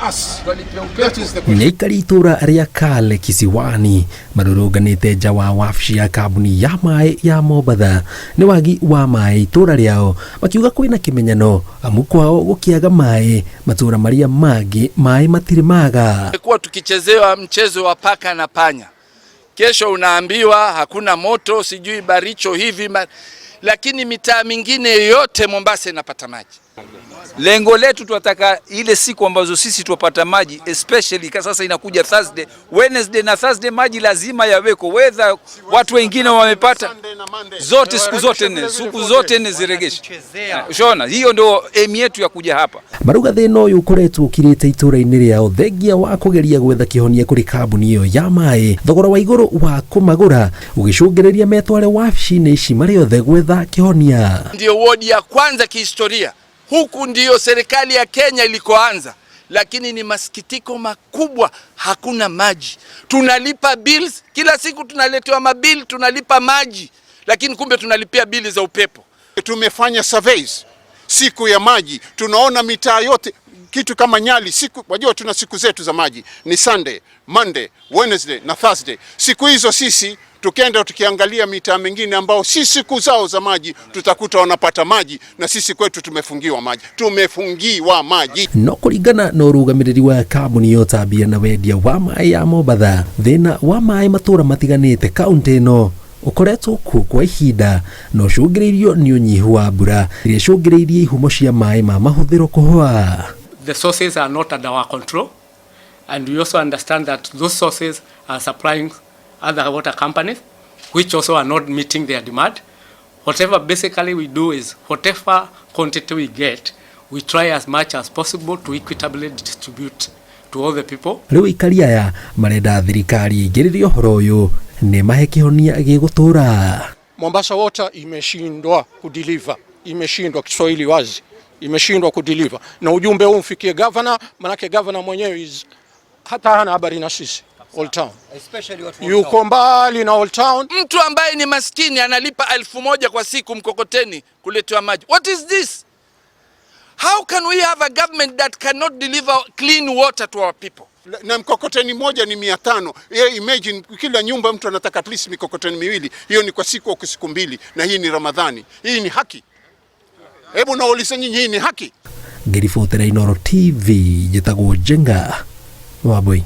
Us. That is the question. Nĩ aikari itũra rĩa Kale Kisiwani marũrũnganĩte nja wa wabici ya kambuni ya maĩ ya Mombatha nĩ wagi wa maĩ itũra rĩao, makiuga kwĩna kĩmenyano amu kwao gũkĩaga maĩ matũra marĩa mangĩ maĩ matirĩ maga. Tumekuwa tukichezewa mchezo wa paka na panya. Kesho unaambiwa hakuna moto, sijui Baricho hivi lakini mitaa mingine yote Mombasa inapata maji. Lengo letu tunataka ile siku ambazo sisi tupata maji, especially kwa sasa inakuja Thursday, Wednesday na Thursday, maji lazima yaweko, whether watu wengine wamepata zote, siku zote nne, siku zote nne ziregeshe. Ushaona, hiyo ndio aim yetu ya kuja hapa. Marauga thĩna ũyũ ũkoretwo ũkirĩte itũra-inĩ rĩao thengia wa kũgeria gwetha kĩhonia kũrĩ kambuni ĩyo ya maĩ, thogora wa igũrũ wa kũmagũra ũgĩcũngĩrĩria metware wabici-inĩ ici marĩ othe gwetha kĩhonia. Ndiyo wodi ya kwanza kihistoria, huku ndiyo serikali ya Kenya ilikoanza, lakini ni masikitiko makubwa, hakuna maji. Tunalipa bills kila siku, tunaletewa mabill, tunalipa maji, lakini kumbe tunalipia bili za upepo. Tumefanya surveys siku ya maji, tunaona mitaa yote kitu kama Nyali siku, wajua tuna siku zetu za maji ni Sunday, Monday, Wednesday na Thursday. Siku hizo sisi tukienda tukiangalia mitaa mingine ambao si siku zao za maji, tutakuta wanapata maji na sisi kwetu tumefungiwa maji, tumefungiwa maji. No kũringana na ũrũgamĩrĩri wa kambuni ya ũtambia na wendia wa maĩ ya Mombatha, thĩna wa maĩ matũra matiganĩte kaũntĩ ĩno ũkoretwo kuo kwa ihinda na ũcũngĩrĩirio nĩ ũnyihu wa mbura ĩrĩa ĩcũngĩrĩirie ihumo cia maĩ ma mahũthĩro kũhũa. The sources are not under our control, and we also understand that those sources are supplying other water companies which also are not meeting their demand. Whatever basically we do is whatever quantity we get, we try as much as possible to equitably distribute to all the people. Rĩu aikari aya marenda thirikari ĩingĩrĩre ũhoro ũyũ nĩ mahe kĩhonia gĩgũtũra. Mombasa Water imeshindwa kudeliver, imeshindwa, Kiswahili wazi, imeshindwa kudeliver, na ujumbe huu mfikie governor, manake governor mwenyewe is hata hana habari na sisi Old Town, yuko mbali na Old Town. Mtu ambaye ni maskini analipa 1000 kwa siku mkokoteni kuletewa maji. What is this? How can we have a government that cannot deliver clean water to our people? Na mkokoteni moja ni 500. Yeah, imagine kila nyumba mtu anataka at least mikokoteni miwili. Hiyo ni kwa siku au siku mbili, na hii ni Ramadhani. Hii ni haki? Hebu nauliza nyinyi, hii ni haki? Ngĩribotera Inooro TV, njĩtagwo Njenga Wambui.